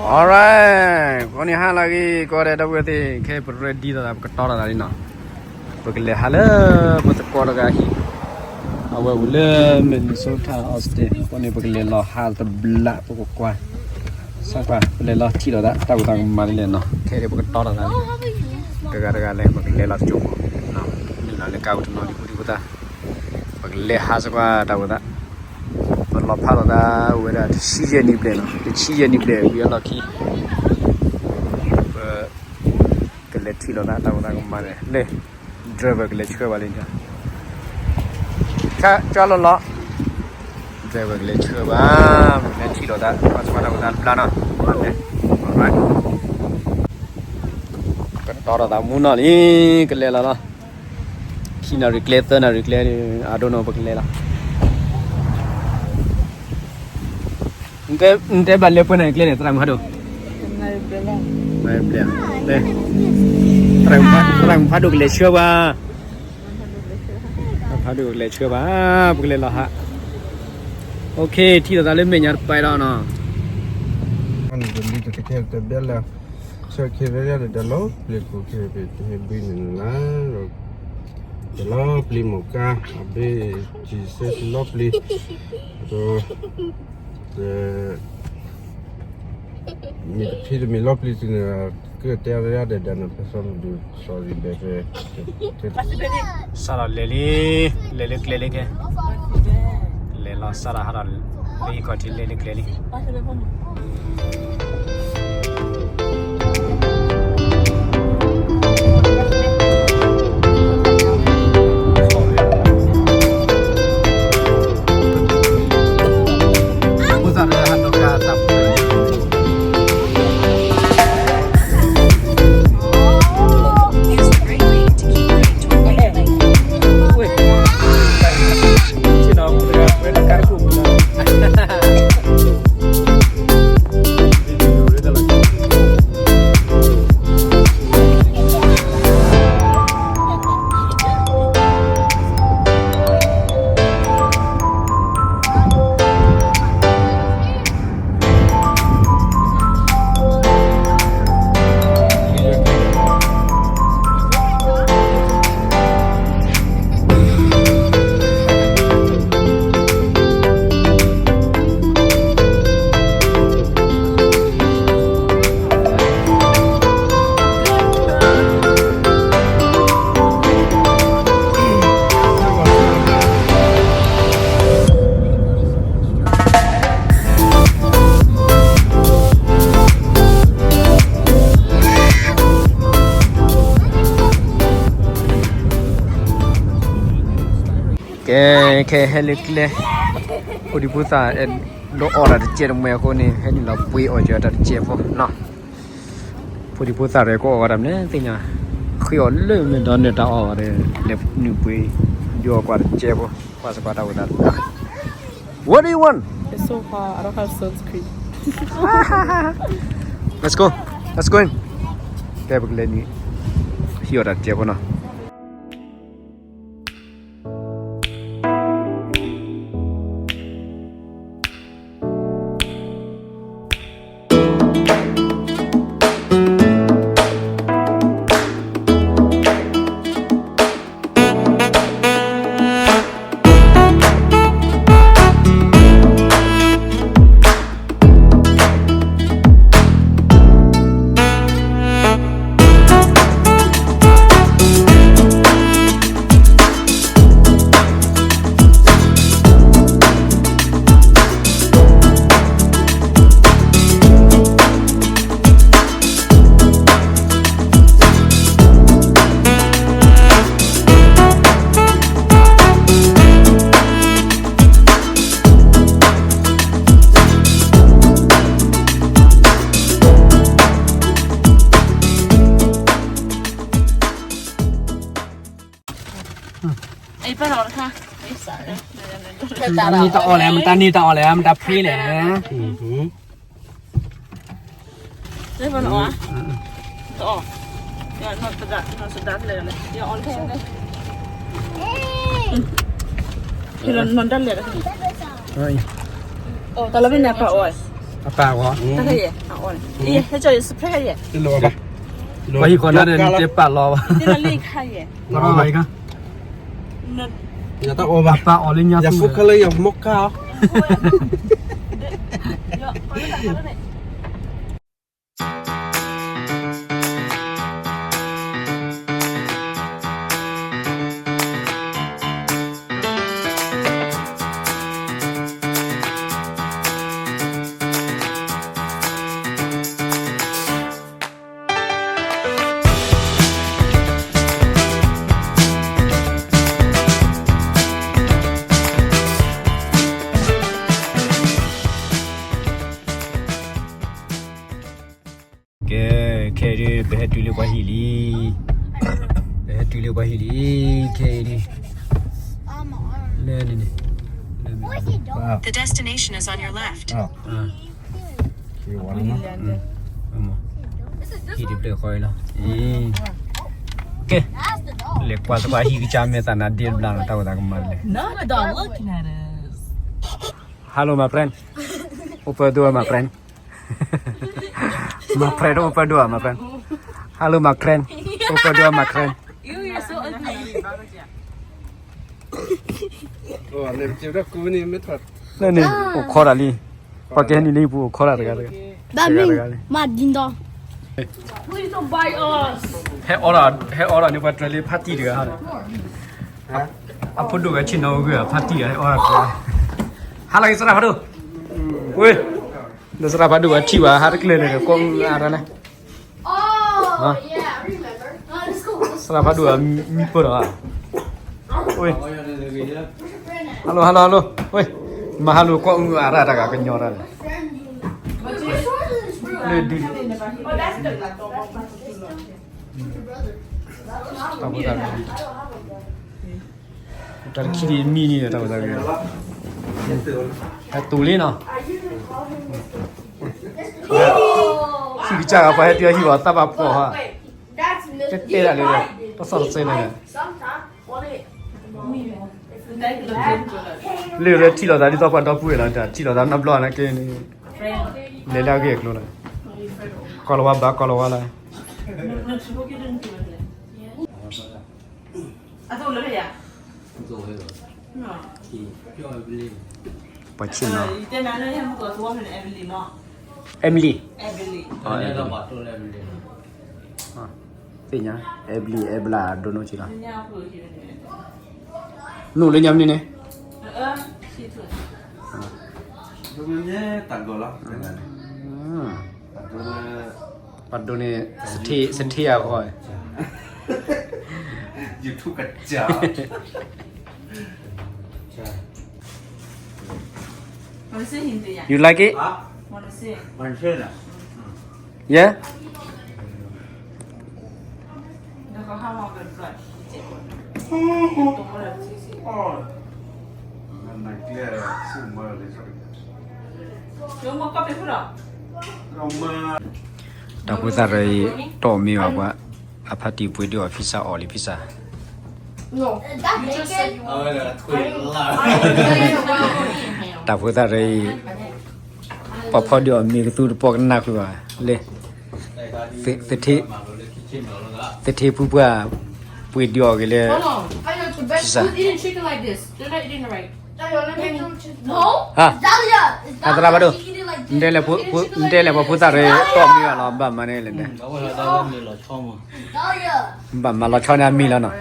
Alright, ဂီၤနံၤဟါလၢအဂ့ၤ ကီးဒဲး ဒီပုၢ်ဝဲၢ်သ့ၣ်, ခဲအံၤပreadyသး ပကတီထီၣ်သးလံနီၤ. ပကလဲၤဟးလၢပသကိးတဂၤဟံၣ်, အဝဲအိၣ်လၢ Minnesota Austin, အဃိန့ၣ် ပကလဲၤလီၤဟးတဘျီ ပကကွၢ်, စးကွၢ် ပလဲၤလီၤထံၣ်လိာ်သး တၢ်အိၣ်သးကမၤဒ်လဲၣ်နီၤ. ခဲအံၤပကတီထီၣ်သးလံ, တဂၤတဂၤလဲၤ ပကလဲၤလီၤတကၠိၢ်ဖိ, မ့ၢ်လီၤလၢကါအိၣ်တနီၤလံ ဖိဒံဖိသၣ်, ပကလဲၤဟးစးကွၢ်တၢ်အိၣ်သး ပလီၤဖးလိာ်သးအိၣ်ဝဲဒၣ်တဆံယဲၢ်နံၣ်ဘျဲၣ်နီၤ, တဆံယဲၢ်နံၣ်ဘျဲၣ် ဝံၤအလီၢ်ခံ, ပကလဲၤထံၣ်လိာ်သး တၢ်အိၣ်သးကမၤလဲၣ်, လၢ driver ကလဲၤဆှၢဘၣ်လံ, ကၠီလီၤလီၤ, driver ကလဲၤဆှၢဘၣ်, ပကလဲၤထံၣ်လိာ်သး ပှၤစးကွၢ်တၢ်အိၣ်သးတဘျီနီၤ, ကတီထီၣ်သးမူနီၤလံ, ကလဲၤလီၤလီၤ. ခံနၣ်ရံၣ်ကျဲ သၢနၣ်ရံၣ်ကျဲ, အဒိနီၤ ပကလဲၤလီၤ. နတဲဘၣ်လဲၤပှဲၤနၣ်ရံၣ်ကျဲန့ၣ် သရၣ်မုၣ်ဖးဒိၣ်, သရၣ်မုၣ်ဖးဒိၣ်ကလဲၤဆှၢဘၣ်, သရၣ်မုၣ်ဖးဒိၣ်ကလဲၤဆှၢဘၣ်, ပကလဲၤလီၤဟး. Okay, ထံၣ်လိာ်သးလၢမဲာ်ညါတပၤဒီးနီၤ. ဆၢက့ၤလၢယၤဒီး တၢ်လီၤပျံၤခိၣ်ခံဘ့ၣ်တဟဲဘှံးန့ၣ်လၢ, တၢ်လီၤပျံၤမိၢ်ကါ, အဘ့ၣ် Jesus လီၤပျံၤ, ဒီး မ့ၢ်တဖံးတမ့ၢ်လီၤပျံၤသုန့ၣ်, ကတဲယၤဒီး ဒီးနဖဲစီမဒုး sorry ဘဲဖဲ စးထီၣ်လဲၤလံ, လဲၤလၢကျဲလံကဲ, လဲၤလီၤစးထီၣ်ဟးထီၣ်လၢဟံၣ်ခီၣ်ထံး လဲၤလၢကျဲလံ. ကဲ, ခဲဟဲလၢကျဲ, ဖိဒံဖိသၣ်အဲၣ်ဒိးအီၣ်တၢ်တကဲးတမှဲၤအဃိန့ၣ် ဟဲနုာ်လီၤပှ့ၤအီၣ်က့ၤတၢ်တကဲးဖိနီၤ. ဖိဒံဖိသၣ်ရဲၣ်ကအိၣ်ဝဲဒၣ်မနုၤသ့ၣ်ညါ, ဃ့အီၣ်လၢမ့ၢ်ဒီးနၢၤတၢ်အီၣ်ဘၣ်ဒီး လဲၤနုာ်ပှ့ၤ, ယိၤကွၢ်တကဲးဖိ, ကွၢ်စကွၢ်တၢ်အိၣ်သးတဘျီ. What do you want? It's so hot. I don't have sunscreen. Let's go. Let's go in. ကဲ ပကလဲၤနုာ် ဟံးအီၣ်တၢ်တကဲးဖိနီၤ.မတၤန့ၢ်တၢ်အီၣ်လဲၣ်, မတၤန့ၢ်တၢ်အီၣ်လဲၣ်, မတၤဖှ့လဲၣ်. တၢ်လၢမ့ၢ်န့ၣ်ပှၤအီၣ်, အပၢ်ဝဲ, တၢ်ခါယဲၢ်, အအီၣ်န့ၣ်, ယဟဲကၠီယ surprise ခါယဲၢ်, ပှၤဟံၣ်ဃီနၤဒီးနတဲပာ်လီၤဘၣ်, တၢ်လၢခါယဲၢ်, ယတၢ်အီၣ်ဘၣ်, ပၢ်အီၣ်လၢညါ ယဖိခဲလၢာ် ယမီၢ်ကၢ်အီၤ ကဲ, ခဲအံၤဒုး ပဟဲတုၤလၢပှၤဟံၣ်လံ, ပဟဲတုၤလၢပှၤဟံၣ်လံ, ခဲအံၤဒုး, လၢန့ၣ်န့ၣ်, The destination is on your left. ဟံၣ်တဖျၢၣ်ဃီအံၤလီၤ, ကဲ, လဲၤကွၢ်သပှၢ်ဟံၣ်ကစၢ်မဲာ်သးနါဒ့ဘျါနီၤ တၢ်ဝဲသးကမၤလဲၣ်. Hello my friend, open door my friend. My friend, open door my friend. Hello my friend, open door my friend. န့ၣ်န့ၣ် အိၣ်ခိးတၢ်လံ, ပှၤကဟဲနုာ်လံပူၤအိၣ်ခိးတၢ်တဂၤတဂၤ, ဘၣ်မ့ၢ်မၤဒ်နီၤ, ဟဲအီၣ်ဒီး ဟဲအီၣ်ဒီးန့ၣ် ပှၤတြဲၤလၢဖါတံၢ်တဂၤဟီန့ၣ်, အဖိဒိၣ်ဝဲဆ့ၣ်နီၤဂ့ၤ ဖါတံၢ်တဂၤဟဲအီၣ်ဒီး, ဟါလီၤက့ၤသရၣ်ဖးဒိၣ်, ဝ့ၢ်, ဒီးသရၣ်ဖးဒိၣ်ဝဲထံၣ်ဘၣ် ဟါတကျၢၤန့ၣ် ကိးအါရၢလဲၣ် သရၣ်ဖးဒိၣ်အမံပၢၢ်ဒီး, hello hello hello, ဝ့ၢ်, မၤ hello ကိးအါရၢတၢ်ဂၤကညီတၢ်န့ၣ်, လၢဒုး, တၢ်ဖိသၣ် တၢ်ခံဒံးမံန့ၣ်ဒီး တၢ်ဝဲသးဂ့ၤ, ဟဲတူၢ်လံနီၤ, ဟံၣ်ကစၢ်ဂၤပှၤဟဲတုၤဟံၣ်ဘၣ်သးဘၣ်ဖှီၣ်ဟါ, ကတဲဒၣ်လၢ, တသီၣ်တသဲလဲၣ်, လၢထံၣ်လိာ်သးဒ်သိးပှၤဒီပုၢ်ဝဲၢ်လီၤ တၢ်ထံၣ်လိာ်သးနီတဘျီနာ်က့န့ၣ်, လဲၤလၢအဂ့ၢ်အကျိၤလီၤ, ကီၢ်လီၤဝါဘၣ်ကီၢ်လီၤဝါလီၤ. ပှၤဆ့ၣ်နီၤ, Emily, Emily, သ့ၣ်ညါ, Emily, Ebla ဒိၣ်နီၢ်က့လီၤ, နအိၣ်လၢညါမနုၤန့ၣ်, ပှၤဒိၣ်န့ၣ်, စထ့အဂီၢ်, YouTube ကစၢ်, you like it? Yeah. တၢ်ဖိသၣ်ရအံၤ တီၢ်မ့ၢ်ဘၣ်ပှၤ, အဖါတံၢ်ပှ့ၤဒုးအီၤ pizza အီၣ်လံ pizza. တၢ်ဖိသၣ်ရအံၤ ပှၤဖီဒုးအီၤမ့ၤကသူတပီၢ်ကနၣ်ဃုာ်ဘၣ်, လၢ, သထ့ဖုပှၢ် ပှ့ၤဒုးအီၤက့ၤလၢ, pizza. ဟါ, သရၣ်ဖးဒိၣ်, နတဲလဲၣ်ပှၤဖိသၣ်ရအံၤ တီၢ်မ့ၢ်ဘၣ်လီၤ ဘၣ်မၤန့ၣ်လဲၣ်, ဘၣ်မၤလီၤဆီန့ၣ်အမ့ၤလီၤနီၤ,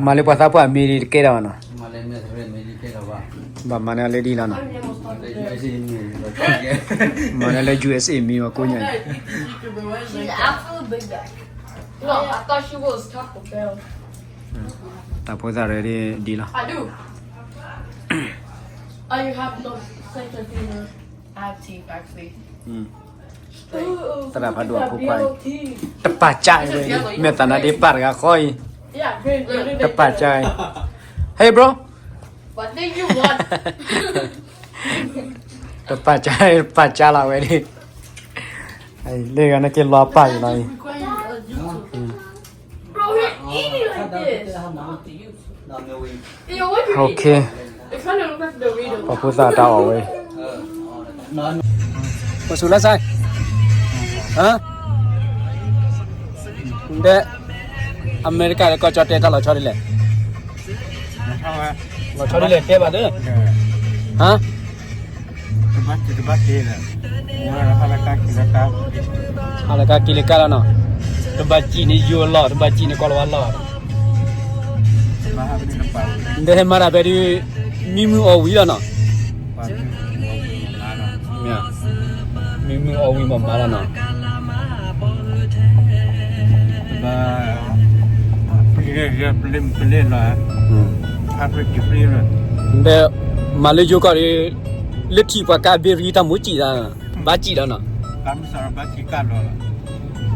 မၤလၢပှၤသးပှၢ်အမ့ၤတကဲဒၣ်ဘၣ်နီၤ, ဘၣ်မၤန့ၣ်လၢဒ်လီၤနီၤ, မၤန့ၣ်လၢ USA မ့ၤဝဲကိးညါန့ၣ်, တၢ်ဖိသၣ်ရအံၤဒ်လီၤ, သရၣ်ဖးဒိၣ်အဖိခွါအံၤ, တပာ်ကၢ်ဝဲ, မဲာ်သးနါဒ့ပာ်တဂၤဃီအံၤ, တပာ်ကၢ်, hey bro, တပာ်ကၢ်, ပာ်ကၢ်လီၤဝဲဒၣ်, လၢဂၤနာ်က့လီၤပာ်အံၤလီၤအံၤ, okay, ပှၤဖိသၣ်တၢ်အီၣ်ဝဲ, ပစူးလၢစဲ, ဟါ, ဒဲ, အမဲရကၤလၢကီၢ်ကၠီတဲတၢ်လီၤဆီဒ်လဲၣ်, လီၤဆီဒ်လဲၣ်တဲဘၣ်သ့, ဟါ, ဟါလၢကါက့ၤလၢကါလီၤနီၤ, တဘၣ်စံၣ်န့ၣ်ယိၤလီၤ တဘၣ်စံၣ်န့ၣ်ကီၢ်လီၤဝါလီၤ, ဒဲဟဲမၤတၢ်ဖဲဒုး, မံမုၢ်အီၣ်ဝံၤလီၤနီၤ. မ့ၢ်မုၢ်အီၣ်ဝံၤမးမးလီၤနီၤ. ဒီး မၤလၢယိၤကီၢ်ဒီး, လၢထံၣ်ပှၤကါဘ့ၣ်ရံတၢ်မူစံၣ်သး, ဘၣ်စံၣ်လီၤနီၤ.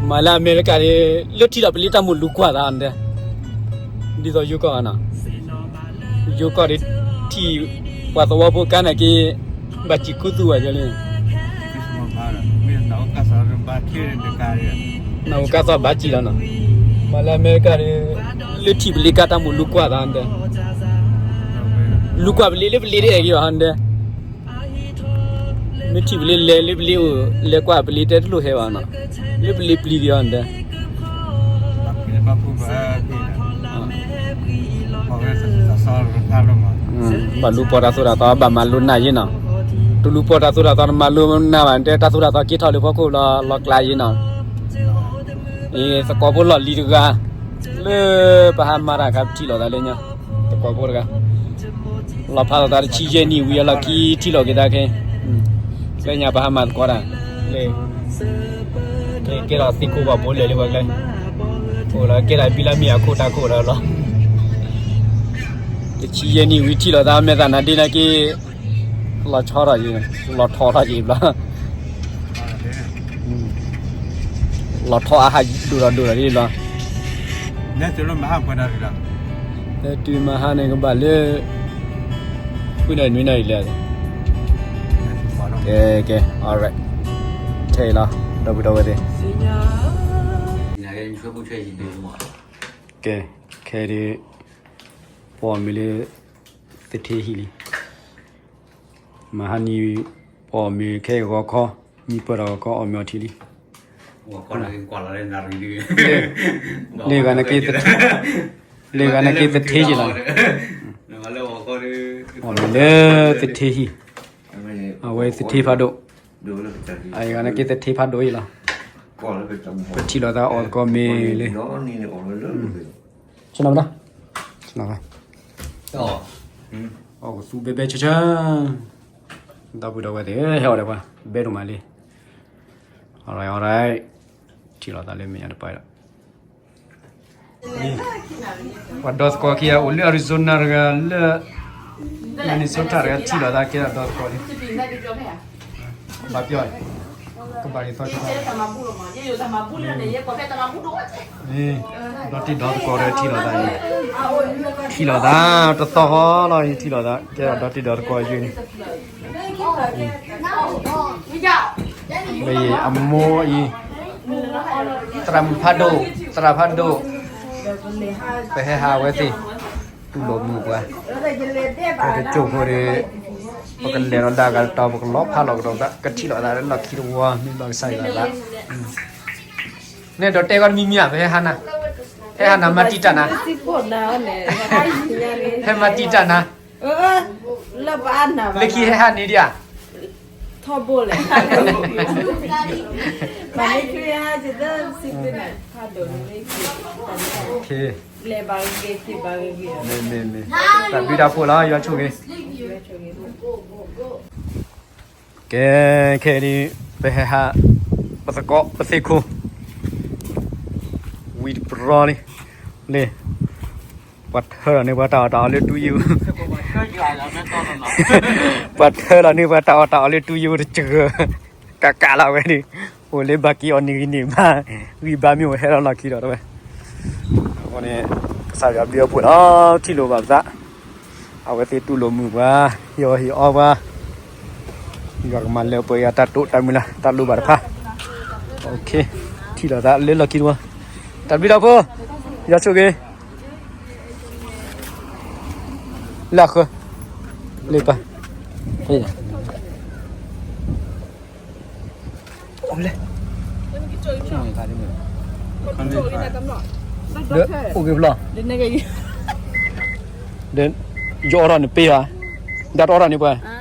မၤလၢအမဲရကၤဒီး, လၢထံၣ်ဒီးပလ့တၢ်မူလူၤကွၢ်သးဒဲ, ဒ်သိးယိၤကီၢ်နီၤ. ယိၤကီၢ်ဒီး, ထံၣ်ပှၤသဝီဖိကါန့ၣ်က့ၤ, ဘၣ်စံၣ်ခူသူၣ်ဝဲယလံ. နကါသီဘၣ်စံၣ်လီၤနီၤ. မၤလၢအမဲရကၤဒီး, လၢထံၣ်ပလ့ကါတၢ်မူလူၤကွၢ်သးဒဲ, လူၤကွၢ်ပလ့လၢပလ့တအဲၣ်က့ၤဘၣ်ဟီဒဲ. မ့ၢ်ထံၣ်ပလ့လဲၤလၢပလ့အိၣ်, လဲၤကွၢ်ပလ့တဲတလိၣ်ဟဲဘၣ်နီၤ, လၢပလ့ပျံၤက့ၤအီၤဒဲ. ဘၣ်လူၤပိာ်တၢ်သိၣ်တၢ်သီ ဘၣ်မၤလိနၢ်ယ့နီၤ, တလူၤပိာ်တၢ်သိၣ်တၢ်သီဘၣ်မၤလိနၢ်ယ့နီၤ, တဲတၢ်သိၣ်တၢ်သီက့ၤထီၣ်လၢဖီခိၣ်လီၤ လီၤကျါယ့နီၤ. အံၤသကိးဖိလီၢ်လံၤတဂၤ, လၢပဟးမၤတၢ်ခါပထံၣ်လိာ်သးလၢညါ, သကိးဖိတဂၤ လီၤဖးလိာ်သးတဆံယဲၢ်နံၣ်ဝံၤအလီၢ်ခံထံၣ်လိာ်က့ၤသးခဲ, လၢညါပဟးမၤသကိးတၢ်, လၢ, ကဲထီၣ်သ့ၣ်ခိၣ်ဘၣ်ဘိလဲၣ်လၢပှၤကျဲ, အိၣ်လီၤကဲထီၣ်ဘံလၢမ့ၢ်အခိၣ်တၢ်ခိၣ်ဒီးလီၤ, တဆံယဲၢ်နံၣ်ဝံၤထံၣ်လိာ်သးမဲာ်သးနါဒ့နာ်က့, လီၤဆီထီၣ်ယ့, လီၤထီထီၣ်ယ့ဘျီ လီၤထီအဟးဒိၣ်ဒီးဒိၣ်ဒီးလီၤ, တုၤမဟါပှဲၤတၢ်ဒုးဒီး, ဖုနနွံနံၣ်လဲၣ်, ကဲ, ကဲ, alright, ခဲအံၤလီၤ, ဒီပုၢ်ဒီဝဲၢ်သ့ၣ်, ကဲ, ခဲဒုး, ပအီၣ်မ့ၤလၢ, သထ့ဟံၣ်လံ မဟါနံၤ, ပအီၣ်မ့ၤခဲဂီၤခီ, မံပၢၢ်ဒီးဂီၤခီအီၣ်မ့ၤအီထံလံ, လၢဂၤနက့, လၢဂၤနက့သထ့ယ့လီၤ, အီၣ်မ့ၤလၢသထ့ဟံၣ်, အဝဲသထ့ဖးဒိၣ်, အဂၤနက့သထ့ဖးဒိၣ်ယ့လီၤ, ပထံၣ်လိာ်သးအီၣ်သကိးမ့ၤလံ, ဆနၣ်, ဆနၣ်, အီၣ်ကသူဘဲဘဲဆၢဆၢ, ဒီပုၢ်ဒီဝဲၢ်သ့ၣ်, ဟဲအီၣ်ဒီးပှၤ, ဘဲဒိၣ်မးလံ, alright, alright, ထံၣ်လိာ်သးလၢမဲာ်ညါတပၤဒီး, ပှၤဒီသကိးခံဂၤအိၣ်လၢ Arizona တဂၤလၢ, Minnesota တဂၤထံၣ်လိာ်သးကဲဒီးဒီသကိးလံ, ဘၣ်ပျီ, ကဘၣ်က့ၤသီ, ဒီတံၢ်ဒီသကိးဒီးထံၣ်လိာ်သး, ထံၣ်လိာ်သး, တသီဃီလီၤ ထံၣ်လိာ်သး ကဲဒီးဒီတံၢ်ဒီသကိးယုၢ်န့ၣ် မ့ၢ်အမိၢ်အံၤ, သရၣ်မုၣ်ဖးဒိၣ်, သရၣ်ဖးဒိၣ်, ပဟဲဟးဝဲသ့ၣ်, တူၢ်လိာ်မုာ်ပှၤ, ပတကၠိၢ်ဖိဒီး, ပကလဲၤဒီးဒၣ်ဂၤတတီၤ ပကလီၤဖးလီၤကဒီးသး ကထံၣ်လိာ်သးလၢလီၢ်ခံတဝီ မ့ၢ်ဘၣ်ကစၢ်ယွၤသး, နဲဒီးတဲဂီၢ်တမံၤမံၤဧါ ပဟဲဟးနၤ, ဟဲဟးနၤမၤတံာ်တာ်နၤ, ဟဲမၤတံာ်တာ်နၤ, လၢခံဟဲဟးန့ၣ်ဒံးဧါ, ထီဘိလဲၣ်, တၢ်ဘျုးတၢ်ဖှိၣ်လီၤ ယွၤဆိၣ်ဂ့ၤ, ကဲ, ခဲအံၤဒ်, ပဟဲဟး, ပသကိး ပသ့ၣ်ခိၣ်, ဝံၤတပြီလံ, လၢ, ပှၤထၢလီၤန့ၢ်ပှၤတၢ်အီၣ်တၢ်အီလၢတူၢ်ယံၤ, ပှၤထၢလီၤန့ၢ်ပှၤတၢ်အီၣ်တၢ်အီလၢတူၢ်ယံၤ တစှၤ, ကးကးလီၤဝဲန့ၣ်, အိၣ်လၢဘၣ်က့ၤအီၤန့ၢ်ဂံၢ်န့ၢ်ဘါ, ဂံၢ်ဘါမ့ၢ်အိၣ်ဟဲလီၤလီၢ်ခံဒီးတဝဲ, အဃိန့ၣ်, ကစၢ်ယွၤဘျုးအဖှိၣ်လီၤ ထံၣ်လိာ်ဘၣ်ပသး အဝဲသ့ၣ်တူၢ်လိာ်မုာ်ပှၤ, ဟ့ၣ်အီၣ်ဟ့ၣ်အီပှၤ, ယွၤကမၤလၢပှဲၤယၤတၢ်တိာ်တၢ်မုၢ်လၢ် တၢ်လိၣ်ဘၣ်တဖၣ်, ထံၣ်လိာ်သးလၢလီၢ်ခံတဝီ, တၢ်ဘျုးတၢ်ဖှိၣ်, ယွၤဆိၣ်ဂ့ၤ, လၢအဃၢၤ, လၢပၢ်, ဟ့ၣ် လဲၣ်, ဒီးအိၣ်က့ၤဖျီၣ်, ဒီးယအိးထီၣ်န့ၣ်ပ့ၢ်ဧါ, ဒီးတအိးထီၣ်န့ၣ်ပှဲၤ,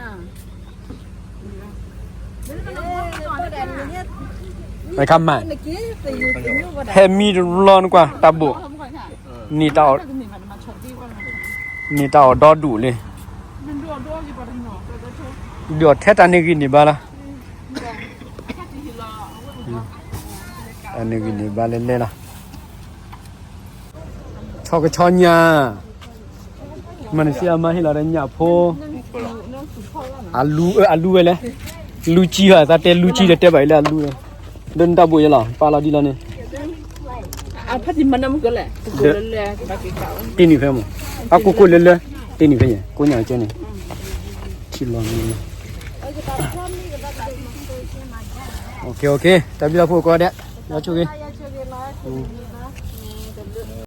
အခါမး, ဟဲမံတဘျီနကွၢ် တၢ်ဘိၣ်, န့ၢ်တၢ်အီၣ်, န့ၢ်တၢ်အီၣ်ဒီဒူၣ်လံ, ဒုးအီၣ်ထဲတၢ်န့ၢ်ဂံၢ်န့ၢ်ဘါလီၤ, တၢ်န့ၢ်ဂံၢ်န့ၢ်ဘါလဲၣ်လဲၣ်လီၤ. ဆီကဆီညၣ်, မၤနစံအမါဟ့ၣ်လီၤဒီးညၣ်ဖိ, အလူ, အလူဝဲလဲၣ်, လူကံဟီ, သးတဲလူကံဒီးတဲဘၣ်အံၤလၢအလူဝဲ, ဒီးနတၢ်ဘိၣ်ယဲလီၤ ပာ်လီၤဒ်လီၤန့ၣ်, ဒီး, တ့ၢ်နံၣ်ဖဲမး, အကိၣ်ကိၣ်လၢလၢ, တ့ၢ်နံၣ်ဖဲယဲ ကိးညၣ်ကဲန့ၣ်, ထံလီၤန့ၣ်, OK OK, တၢ်ဘျုးလီၤဖိကိးဂၤဒဲး, ယဆိၣ်ဂ့ၤ